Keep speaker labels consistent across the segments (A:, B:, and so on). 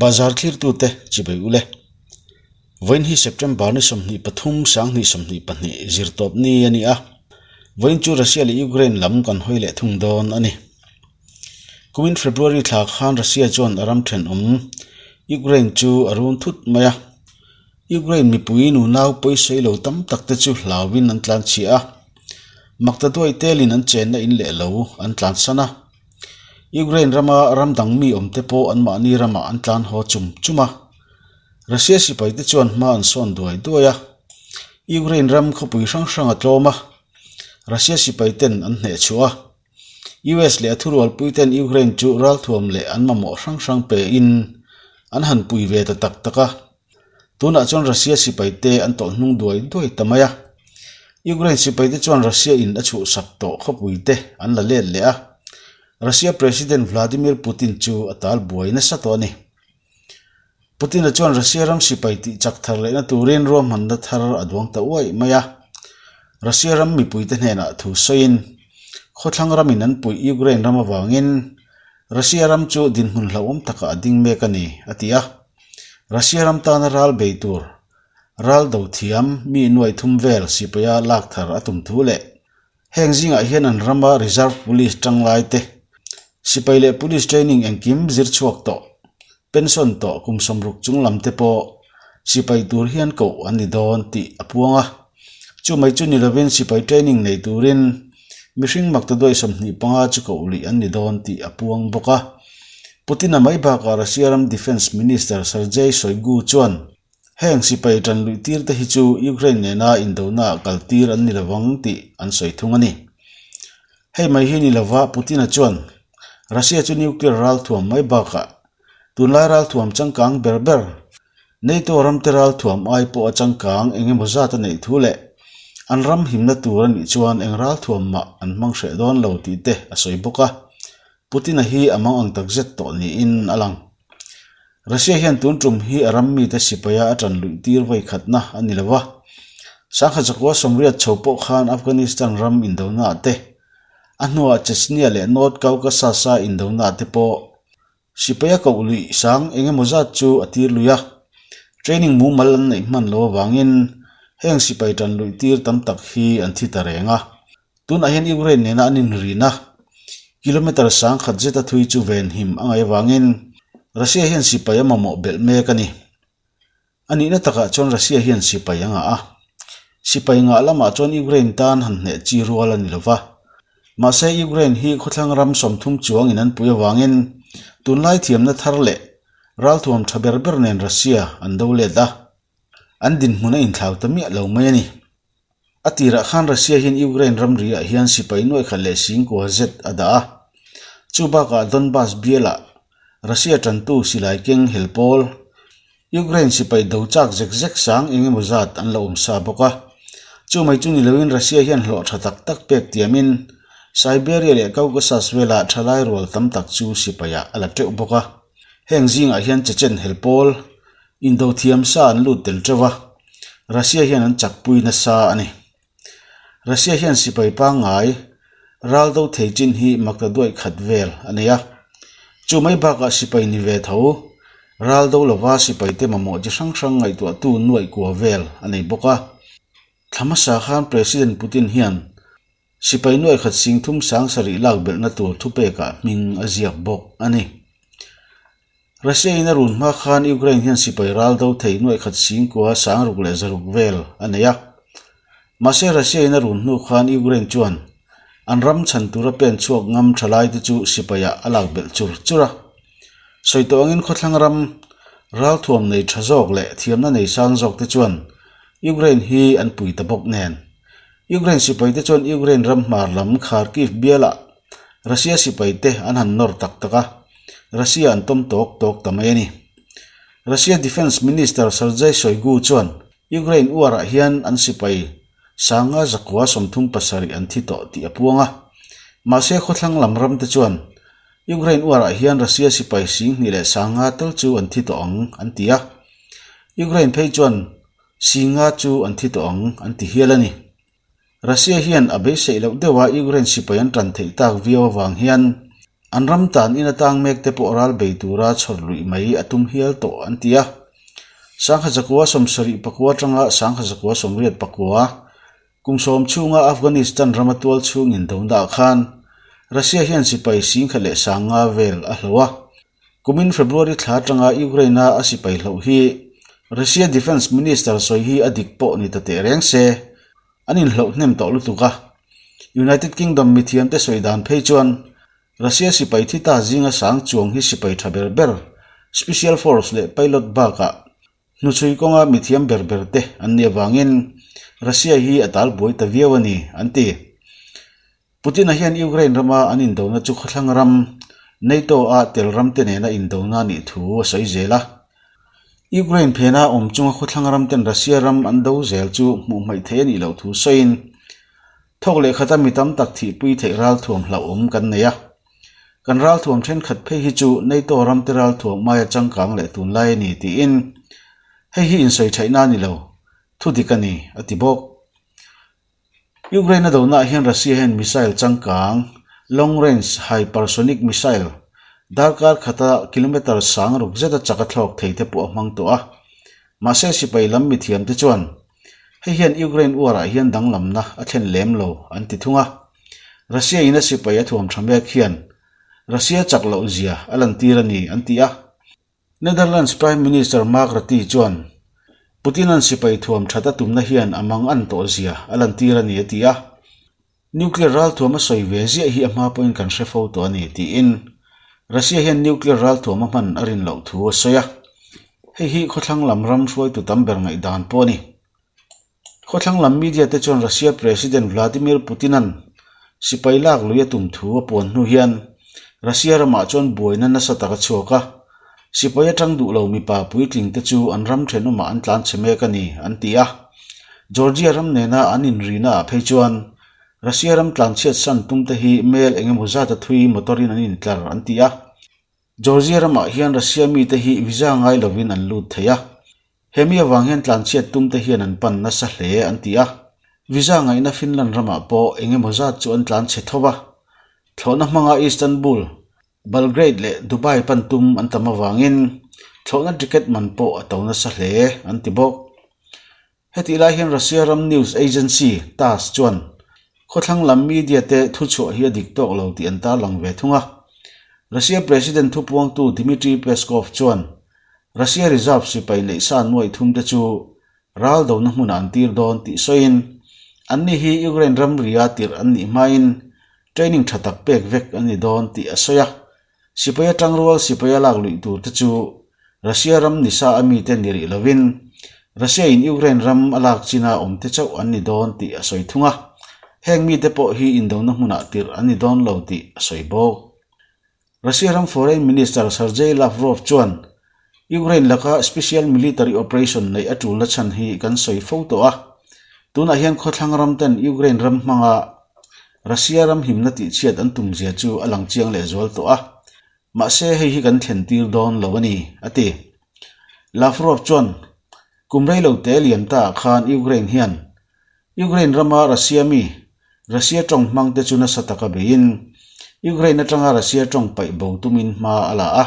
A: Bazar thlirtute chibai ule. Vawiin hi September ni 23 2022 zirtawp ni a ni a. Vawiin chu Russia leh Ukraine lam kan hawi leh thung dawn a ni. Kumin February thla khan Russia chuan a ram thenawm Ukraine chu a run thut mai a. Ukraine mipui nunau pawisawi lo tam tak te chu hlauin an tlan chhia a. Makta duai telin an chenna in leh lo an tlansan a. Ukraine rama ram dang mi awm te pawh anmahni ramah an tlan haw chum chum a. Russia sipai te chuan hma an sawn duai duai a. Ukraine ram khawpui hrang hrang a tlawm a. Russia sipai ten an hneh chhuah a. US leh a thurualpui ten Ukraine chu ralthuam leh an mamawh hrang hrang pe in an han pui ve ta tak tak a. Tunah chuan Russia sipai te an tawlh hnung duai duai ta mai a. Ukraine sipai te chuan Russia in a chhuhsak tawh khawpui te an la let leh a. Russia President Vladimir Putin chu a tal buai nasa tawh a ni. Putin-a chuan Russia ram sipai tih chak thar lehna turin ruahmanna thar a duang ta uaih mai a. Russia ram mipuite hnenah thu sawiin, Khawthlang ramin an puih Ukraine ram avangin Russia ram chu dinhmun hlauhawm takah a ding mek a ni, a ti a. Russia ram tana ral bei tur ral do thiam mi nuai thum vel sipaia lak thar a tum thu leh heng zingah hian an rama reserve police tanglai te, sipai leh police training engkim zir chhuak tawh, pension tawh kum sawmruk chung lam te pawh sipai tur hian koh an ni dawn tih a puang a. Chu mai chu ni lovin sipai training nei turin mihring makta duai 25 chu koh lih an ni dawn tih a puang bawk a. Putin-a mai bakah Russia ram Defence Minister Sergei Shoigu chuan heng sipai tan luih tir te hi chu Ukraine nena indona kal tir an ni lovang tih an sawi thung a ni. Hei mai hi ni lova Putin-a chuan Russia chu nuclear ralthuam mai bakah tunlai ralthuam changkang ber ber NATO ramte ralthuam ai pawh a changkang eng emaw zat a neih thu leh an ram himna tur a nih chuan eng ralthuam mah an hmang hreh dawn lo tih te a sawi bawk a. Putin-a hi a mang ang takzet tawh niin a lang. Russia hian tun tum hi a ram mite sipaia a tan luih tir vawi khatna a ni lo va. Sangha Chakua sawmriat chho pawh khan Afghanistan ram indonaah te, a hnuah Chechnya leh North Caucasus-a indonaah te pawh sipaia koh luih sang eng emaw zat chu a tir lui a. Training mumal an neih hman loh avangin heng sipai tan luih tir tam tak hi an thi ta reng a. Tunah hian Ukraine nena an inrin a, kilometre sangkhat zeta thui chu venhim a ngaih avangin Russia hian sipai a mamawh belh mek a ni. A nihna takah chuan Russia hian sipai a ngah a, sipai ngah lamah chuan Ukraine tan han hneh chi rual a ni lo va. Mahse Ukraine hi khawthlang ram 30 chuangin an pui avangin tunlai thiamna thar leh ralthuam tha ber ber nen Russia an do let a, an dinhmun a inthlau ta miah lo mai a ni. A tirah khan Russia hian Ukraine ramri ah hian sipai nuai khat leh singkua zet a dah a. Chu bakah Donbas bialah Russia tantu silai keng hel pawl Ukraine sipai do chak zek zek sang eng emaw zat an lo awm sa bawk a. Chu mai chu ni loin Russia hian hlawh tha tak tak pek tiamin Siberia leh Caucasus velah thalai rual tam tak chu sipaiah a la teuh bawk a. Heng zingah hian Chechen hel pawl Indo thiam sa an lut tel teuh a, Russia hian an chakpui nasa a ni. Russia hian sipai pangngai ral do thei chin hi makta duaih khat vel a nei a. Chu mai bakah sipai ni ve tho, ral do lova sipai te mamawh chi hrang hrang ngaihtuahtu nuaih kua vel a nei bawk a. Thla hmasa khan President Putin hian sipai nuaih khat sing thum sang sarih lak belhna tur thupekah hming a ziak bawk a ni. Russia in a run hma khan Ukraine hian sipai ral do thei nuaih khat singkua sang ruk leh zaruk vel a nei a. Mahse Russia in a run hnu khan Ukraine chuan an ram chhan tura pen chhuak ngam tha lai te chu sipaiah a lak belh chur chur a. Sawi tawh angin khawthlang ram ralthuam nei tha zawk leh thiamna nei sang zawk te chuan Ukraine hi an pui ta bawk nen. Ukraine sipai te chuan Ukraine ram hmar lam Kharkiv bialah Russia sipai te an han nawr tak tak a. Russia an tawm tawk tawk ta mai a ni. Russia Defence Minister Sergei Shoigu chuan Ukraine uarah hian an sipai sanga zakua 37 an thi tawh tih a puang a. Mahse khawthlang lam ram te chuan Ukraine uarah hian Russia sipai sing hnih leh sanga tal chu an thi tawh ang an ti a. Ukraine phei chuan singa chu an thi tawh ang an ti hial a ni. Russia hian a beiseih loh deuha Ukraine sipai an tan theih tak viau avang hian An ram tan ina tang mek te pawh ral bei tura chhawr luih mai a tum hial tawh an ti a. 1974 atanga 1989 kum sawm chhunga Afghanistan rama tual chhung indona ah khan Russia hian sipai singkha leh sanga vel a hloh a. Kumin February thla atanga Ukraine-a a sipai hloh hi Russia Defence Minister sawi hi a dik pawh ni ta teh reng se. An inhloh hnem tawh lutuk a. United Kingdom mithiamte sawi dan phei chuan Russia sipai thi ta zinga sang chuang hi sipai tha ber ber, Special Force leh pilot bakah hnuchhui kawnga mithiam ber ber te an nih avangin Russia hi a tal buai ta viau a ni, an ti. Putin-a hian Ukraine rama an indona chu khawthlang ram, NATO-a tel ramte nena indona a nih thu a sawi zel a. Ukraine phena awm chunga khawthlang ramten Russia ram an do zel chu hmuh hmaih theih a nih loh thu sawiin, Thawk leh khata mi tam tak thihpui theih ralthuam hlauhawm kan nei a. Kan ralthuam thenkhat phei hi chu NATO ramte ralthuam maia changkang leh tunlai a ni tiin, Hei hi insawi theihna a ni lo, thu dik a ni, a ti bawk. Ukraine a donaah hian Russia hian missile changkang, long range hypersonic missile, darkar khata kilometre sang ruk zeta chak a thlawk thei te pawh a hmang tawh a. Mahse sipai lam mithiamte chuan hei hian Ukraine uarah hian danglamna a thlen lem lo an ti thung a. Russia in a sipai a thuam tha mek hian Russia chak loh zia a lantir a ni an ti a. Netherlands Prime Minister Mark Rutte chuan Putin-a'n sipai thuam that a tumna hian a mang an tawh zia a lantir a ni a ti a. Nuclear ralthuam a sawi ve ziah hi a hma pawhin kan hre fo tawh a ni tiin Russia hian nuclear ralthuam a hman a rin loh thu a sawi a. Hei hi khawthlang lam ram hruaitu tam ber ngaihdan pawh a ni. Khawthlang lam media te chuan Russia President Vladimir Putin-a'n sipai lak lui a tum thu a puan hnu hian Russia ramah chuan buaina nasa tak a chhuak a, sipai atang duh lo mipa puitling te chu an ram thenawmah an tlan chhe mek a ni, an ti a. Georgia ram nena an inrina ah phei chuan Russia ram tlanchhiat san tum te hi mel engemaw zat a thui motor-in an intlar an ti a. Georgia ramah hian Russia mite hi visa ngai lovin an lut thei a, he mi avang hian tlanchhiat tumte hian an pan nasa hle an ti a. Visa ngaihna Finland ramah pawh eng emaw zat chu an tlanchhe tho va, thlawhna hmanga Istanbul, Belgrade leh Dubai pan tum an tam avangin thlawhna ticket man pawh a to nasa hle an ti bawk. Hetih lai hian Russia ram news agency, Tass chuan khawthlang lam media te thuchhuah hi a dik tawk lo tih an tarlang ve thung a. Russia President thupuangtu Dmitry Peskov chuan Russia reserve sipai neih sa nuaih thum te chu ral dona hmunah an tir dawn tih sawiin, anni hi Ukraine ramria tirh an nih hmain training tha tak pek vek an ni dawn tih a sawi a. Sipai atang rual sipaia lak luih tur te chu Russia ram ni sa a mite ni rih lovin Russia in Ukraine ram a lak china awm te chauh an ni dawn tih a sawi thung a. Heng mite pawh hi indona hmunah tirh an ni dawn lo tih a sawi bawk. Russia ram Foreign Minister Sergei Lavrov chuan Ukraine laka Special Military Operation neih a tulna chhan hi kan sawi fo tawh a. Tunah hian khawthlang ram ten Ukraine ram hmanga Russia ram himna tihchhiat an tum zia chu a lang chiang leh zual tawh a. Mahse hei hi kan thlen tir dawn lo a ni, a ti. Lavrov chuan, Kum rei lo te lian ta ah khan Ukraine hian Ukraine rama Russia mi, Russia tawng hmang te chu nasa taka beiin Ukraine atanga Russia tawng paih bo tumin hma a la a.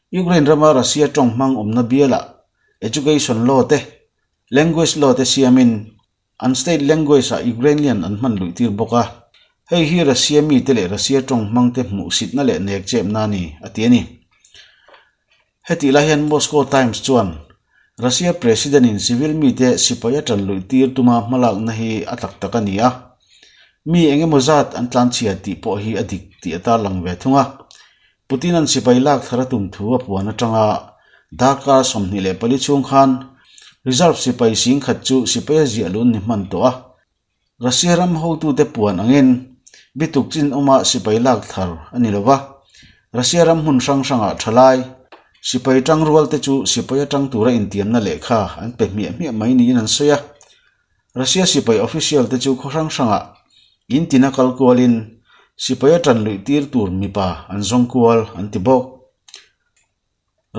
A: Ukraine rama Russia tawng hmang awmna bialah Education Law te, Language Law te siamin An state language ah Ukrainian an hman luih tir bawk a, hei hi Russia mite leh Russia tawng hmangte hmuhsitna leh nek chepna a ni, a ti a ni. Hetih lai hian Moscow Times chuan Russia President in civil mite sipai a tan luih tir tuma hmalakna hi a tak tak a ni a, mi eng emaw zat an tlanchhia tih pawh hi a dik tih a tarlang ve thung a. Putin-a'n sipai lak thar a tum thu a puan atanga darkar 24 chhung khan reserve sipai singkhat chu sipai a ziah lun ni hman tawh a. Russia ram hotute puan angin bituk chin awma sipai lak thar a ni lo va, Russia ram hmun hrang hrangah thalai sipai tangrual te chu sipai atang tura intiamna lehkha an pe hmiah hmiah mai niin an sawi a. Russia sipai official te chu khaw hrang hrangah in tina kal kualin sipai a tan luih tir tur mipa an zawng kual an ti bawk.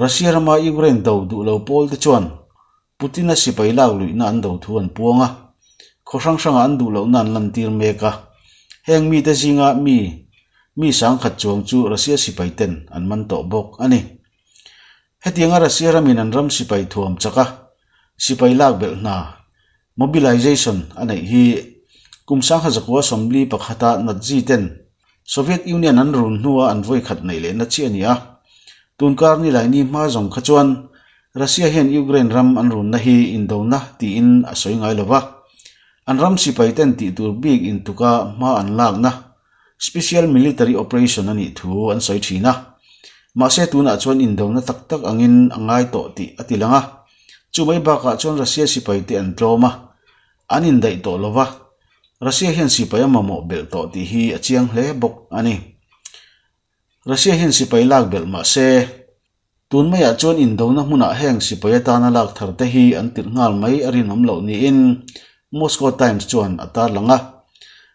A: Russia rama Ukraine do duh lo pawl te chuan Putin-a sipai lak luihna an do thu an puang a, khaw hrang hrangah an duh lohna an lantir mek a. Heng mite zinga mi. Mi 10,000 chuang chu Russia sipai ten an man tawh bawk a ni. Hetianga Russia ramin an ram sipai thuam chak a, sipai lak belh hna, mobilization, a neih hi kum 1941 a Nazi ten Soviet Union an run hnua an vawi khat neih lehna chiah a ni a. Tunkar Nilaini hma zawng kha chuan Russia hian Ukraine ram an runna hi indona tiin a sawi ngai lo va, an ram sipai ten tih tur bik intuka hma an lakna Special Military Operation a nih thu an sawi thin a. Mahse tunah chuan indona tak tak angin a ngai tawh tih a ti lang a. Chu mai bakah chuan Russia sipai te an tlawm a, an indaih tawh lo va, Russia hian sipai a mamawh belh tawh tih hi a chiang hle bawk a ni. Russia hian sipai lak belh mahse, Tun maiah chuan indona hmunah heng sipai atana lak thar te hi an tirh nghal mai a rinawm loh niin Moscow Times chuan a tarlang a.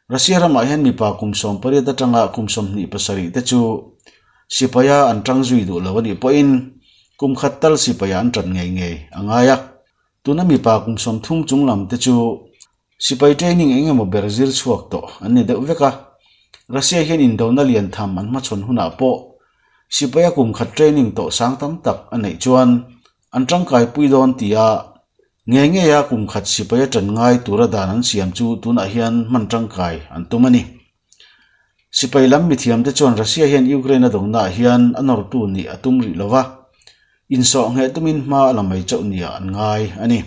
A: Russia ramah hian mipa kum 18 atanga kum 27 te chu sipaia an tang zui duh lo a nih pawhin kum khat tal sipaia an tan ngei ngei a ngai a. Tuna mipa kum 30 chung lam te chu Sipai training eng emaw ber zir chhuak tawh an ni deuh vek a, Russia hian indona lian tham an hmachhawn hunah pawh sipaia kum khat training tawh sang tam tak a neih chuan an tangkai pui dawn tia ngei ngeia kum khat sipaia tan ngai tura dan an siam chu tunah hian hman tangkai an tum a ni. Sipai lam mithiamte chuan Russia hian Ukraine a dawngnaah hian a nawrtu nih a tum rih lova, insawh ngheh tumin hma a la mai chauh nia an ngai a ni.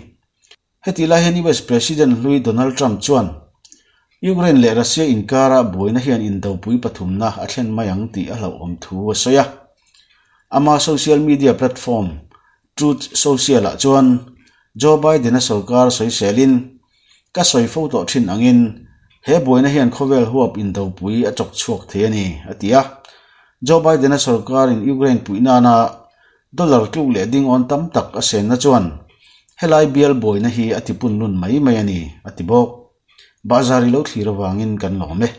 A: Heti lai hian US President hlui Donald Trump chuan Ukraine leh Russia inkara buaina hian indopui pathumna a thlen mai ang tih a hlauhawm thu a sawi a. Ama social media platform Truth Social-ah chuan Joe Biden-a sorkar sawiselin, Ka sawi fo tawh thin angin he buaina hian khawvel huap indopui a chawk chhuak thei a ni, a ti a. Joe Biden-a sorkarin Ukraine puih nana Dollar tluk leh ding awn tam tak a senna chuan helai bial buaina hi a ti punlun mai mai a ni, a ti bawk. Bahzar i lo thlir avangin kan lawm e.